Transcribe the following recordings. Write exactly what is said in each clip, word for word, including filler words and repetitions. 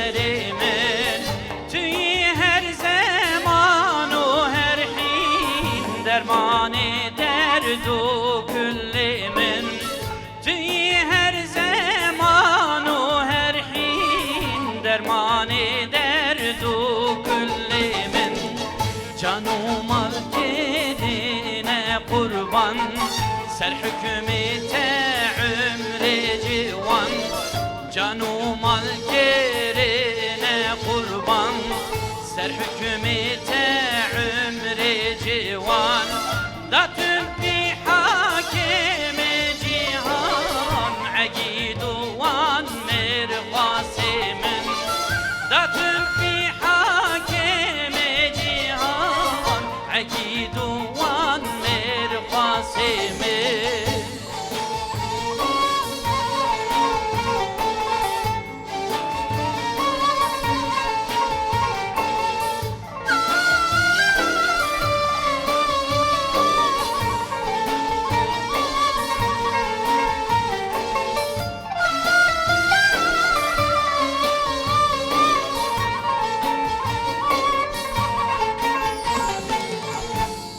serê min. Tu yî her zeman û her hîn dermanê derd û kulê min. Tu yî her zeman û her hîn dermanê derd û kulê min. Can û mal kirine qurban, ser hukmê te umrê ciwan. Can û mal kirine qurban, ser hukmê te umrê ciwan. Da tu bî hakimê cîhan, egîd û wan mêrxasê min. Da tu bî hakimê cîhan, egîd û wan mêrxasê min.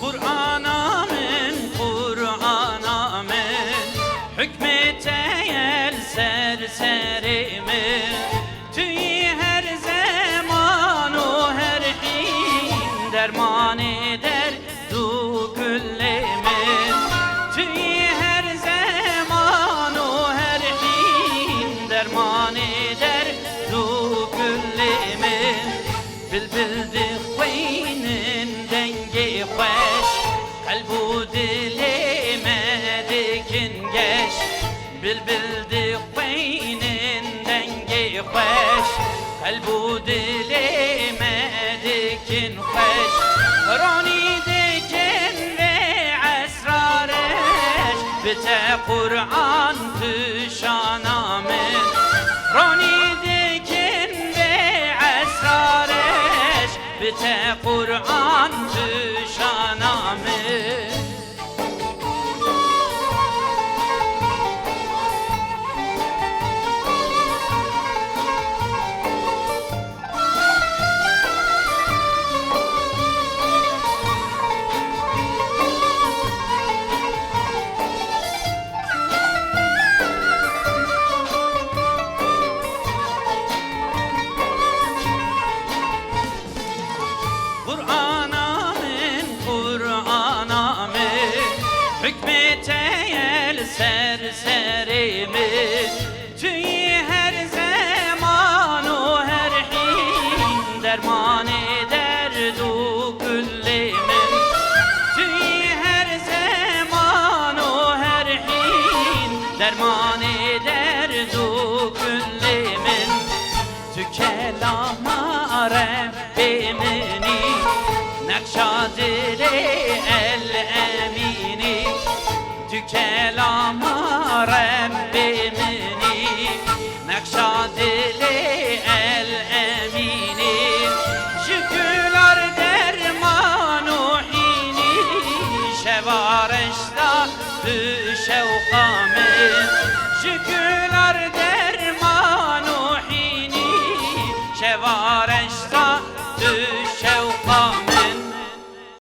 Qur'ana min, Qur'ana min, hukmê te ye li ser serê min. Tu yî her zeman û her hîn dermanê derd û kulê min. Tu yî her zeman û her hîn dermanê derd û kulê min. Bilbil dixwînin dengê xweş, qelb û dilê me dikin geş. Bilbil dixwînin dengê xweş, qelb û dilê me dikin xweş. Ronî dikin vê esra reş, bi te Qur'an tu şana min. Ronî dikin vê esra reş, bi te Qur'an tu şana min. Qur'ana min, Qur'ana min, hukmê te ye li ser serê min. Tu yî her zeman û her hîn dermanê derd û kulê min. Tu yî her zeman û her hîn dermanê derd û kulê min. Tu kelama Rebbê min î, nexşa dilê El Emîn î. Tu kelama Rebbê min î, nexşa dilê El Emîn î. Ji gular derman û hîn î, şeva reş da tu şewqa min. Ji gul